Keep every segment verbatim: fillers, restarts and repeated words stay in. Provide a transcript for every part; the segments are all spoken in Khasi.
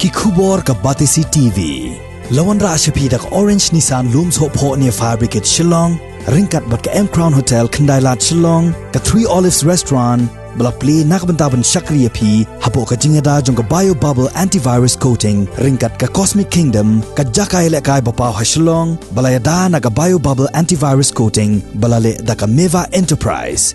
Ki khubor ka Batesi T V. La wanrah sha phi da ka Orange Nissan Lum Sohphoh near Fire Brigade Shillong, ryngkat bad ka M Crown Hotel Khyndailad Shillong, ka Three Olives Restaurant, ba la plie na ka bynta ban shakri ïa phi hapoh ka jingïada jong ka Bio Bubble Antivirus Coating, ryngkat ka Cosmic Kingdom, ka jaka ïalehkai ba paw ha Shillong, ba la ïada na ka Bio Bubble Antivirus Coating, ba la leh da ka Meva Enterprise.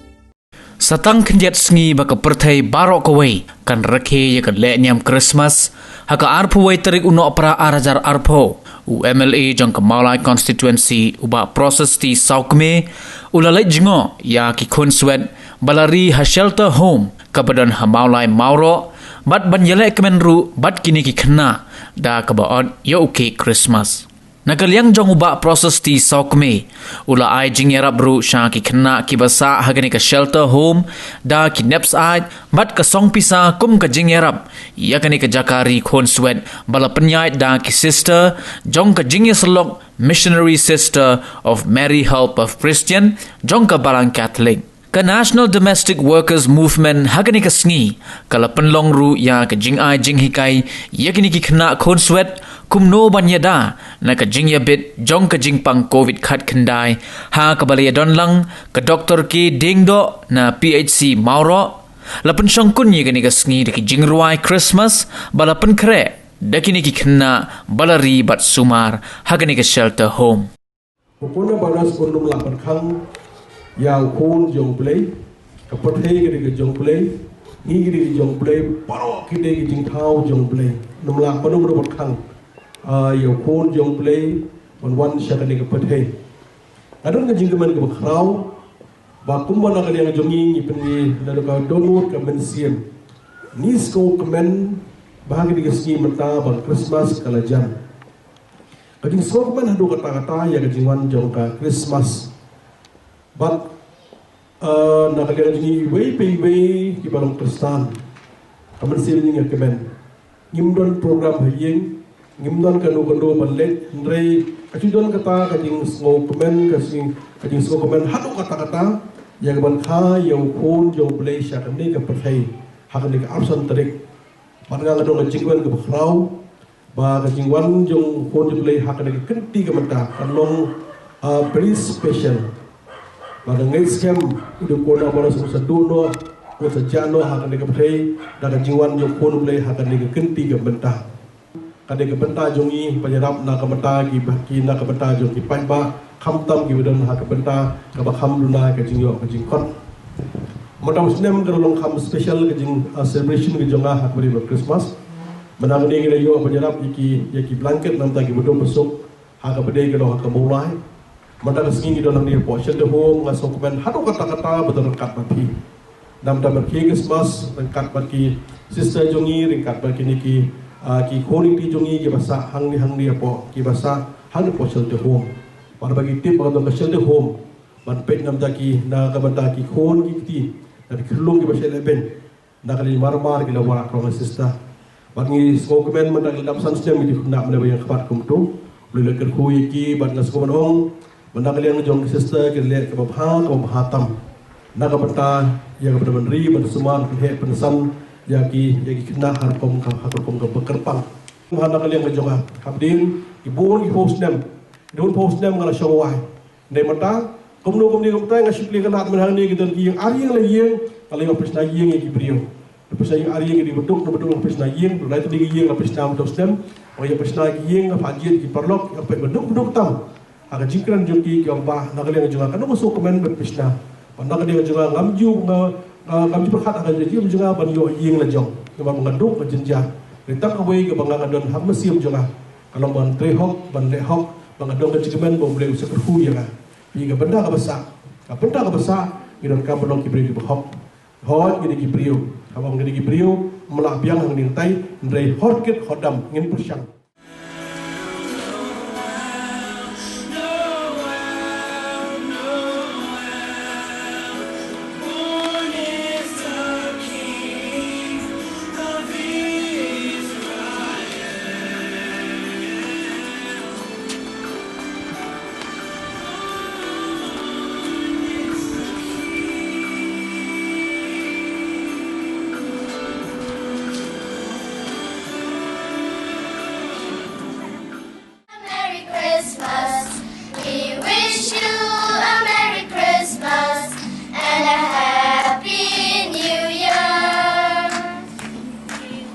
Sa tang khyndiat sngi ba ka pyrthei baroh kawei kan rakhe ïa ka lehniam Christmas, ha ka arphew wei tarik u Nohprah ar hajar arphew, u M L A jong ka Mawlai Constituency, u Bah Prasasti Sawkmie, u la leit jngoh ïa ki khunswet ba la ri ha shelter home kaba don ha Mawlai Mawroh, bad ban ïalehkmen ruh bad kine ki khynnah da kaba ot ïa u cake Christmas. Na ka liang jong u Bah Prasasti Sawkmie, u la ai jingïarap ruh sha ki khynnah kiba sah ha kane ka shelter home da ki nep syaid bad ka song pisa kum ka jingïarap ïa kane ka jaka ri khunswet ba la pynïaid da ki sister jong ka jingïasyllok Missionary Sister of Mary Help of Christian jong ka Balang Catholic. Ka National Domestic Workers Movement ha kane ka sngi ka la pynlong ruh ïa ka jingai jinghikai ïa kine ki khynnah khunswet kumno ban ïada na ka jingïabit jong ka jingpang covid khatkhyndai, ha kaba la ïadon lang ka Doktor K Diengdoh na P H C Mawroh. La pynshongkun ïa kane ka sngi da ki jingrwai Christmas ba la pynkhreh da kine ki khynnah ba la ri bad sumar ha kane ka shelter home. U coronavirus un ym lah ban khang ïa u khun jong U Blei, ka pyrthei ka dei ka jong U Blei, ngi ki dei ka jong U Blei, baroh ki dei ki jingthaw jong U Blei. Un ym lah ban ym ban khang, ah, ïa u khun jong U Blei ban wan sha kane ka pyrthei. Nga don ka jingkmen kaba khraw ba kumba na ka liang jong ngi ngi pyni na ka dohnud ka mynsiem. Ngi sngewkmen ba ha kane ka sngi mynta ba Christmas ka la jan. Ka jingsngewkmen haduh katta katta ïa ka jingwan jong ka Christmas. Bad, eh, na ka liang jong ngi iwei pa iwei kiba long Khristan, ka mynsiem jong ngi ka kmen. Ngim don program ha ïing, ngim don kano kano ban leit, hynrei ka ju don kata ka jingsngewkmen, ka jing, ka jingsngewkmen haduh katta katta ïa ka ban kha ïa u khun jong U Blei sha kane ka pyrthei ha kane ka arphew san tarik. Bad nga nga don ka jingkmen kaba khraw ba ka jingwan jong u khun jong U Blei ha kane ka kynti ka mynta kan long, ah, very special. Ba nga ngeit skhem u dei u coronavirus un sa duh noh, un sa jah noh ha kane ka pyrthei da ka jingwan jong u khun U Blei ha kane ka kynti ka mynta. Ka dei ka bynta jong ngi ban ïarap na ka bynta ki, ki na ka bynta jong ki paidbah, khamtam kiba don ha ka bynta kaba kham duna ka jingïoh ka jingkot. Mynta u snem ka long kham special ka jing, ah, celebration ka jong nga ha kaba ïadei bad Christmas. Mynta ka dei ngi la ïoh ban ïarap ïa ki, ïa ki blanket na ka bynta kiba duk ba suk ha kaba dei ka long ha ka Mawlai. Mynta ka sngi ngi don hangne hapoh shelter home, nga sngewkmen haduh katta katta ba don ryngkat bad phi. Na ka bynta ban khie Christmas ryngkat bad ki sister jong ngi, ryngkat bad kine ki, ah, ki khun ki kti jong ngi kiba sah hangne hangne hapoh, kiba sah hangne hapoh shelter home. Bad ba ngi tip ba ka don ka shelter home ban peit na ka bynta ki, na ka bynta ki khun ki kti, na ki khyllung kiba shait lehbeiñ. Na ka liang mar mar ki la wanrah ka long ka sister. Bad ngi sngewkmen mynta ki la dap san snem ngi dei khynnah mynta ba ïeng khmat kumto. U Blei u la kyrkhu ïa ki bad nga sngewkmen ong mynta ka liang jong ki sister ki la leh kaba bha, kaba bha tam na ka bynta ïa ka bynta ban ri, ban sumar, ban heh, ban san ïa ki, ïa ki khynnah ha ka rukom ka, ha ka rukom kaba kyrpang. Mynta ka liang ka jong nga, hapdeng ki bun ki phew snem, ki bun phew snem nga la shong wai. Hynrei mynta kumno kumne kumta nga shu plie ka lad mynta hangne ki don ki ïing ar ïing la ïing, nga la ïoh pynshna ïing ïa ki briew. La pynshna ïing ar ïing ïa ki baduk, na baduk la pynshna ïing, la lai tylli ki ïing la pynshna mynta u snem. Nga ïoh pynshna ki ïing, nga phah jied ki paralok, nga peit baduk baduk tam. Ha ka jingkren jong ki, ki ong bah, na ka liang jong nga ka dang sngewkmen ban pynshna. Bad na ka liang jong nga ngam ju, nga, nga, ngam ju pyrkhat ha ka jingim jong nga ban ïoh ïing la jong. Namar ba nga duk nga jynjar. Hynrei tang kawei kaba nga, nga don ha ka mynsiem jong nga ka long ban trei hok, ban leh hok, ba nga don ka jingkmen ba U Blei u sa kyrkhu ïa nga. Ïa ka bynta kaba sah, ka bynta kaba sah, ngi donkam ban long ki briew kiba hok. Hooid ngi dei ki briew, haba ngi dei ki briew, ym lah biang hangne hangtai, hynrei hor kit hor dam ngin pyrshang.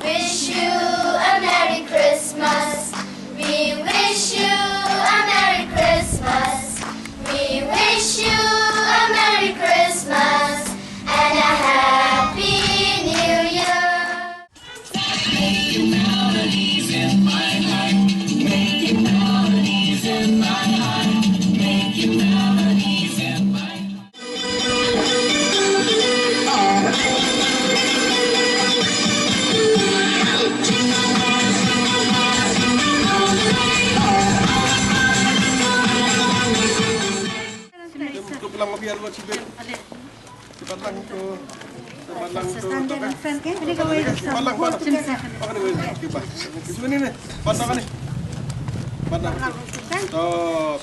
Wish you a Merry Christmas. We wish you a Merry Christmas. We wish you a Merry Christmas and a Happy New Year. Making melodies in my heart. Making melodies in my heart. Making melodies in my heart. Stop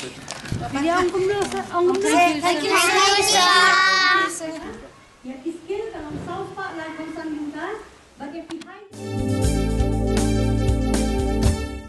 it. Thank you, sir.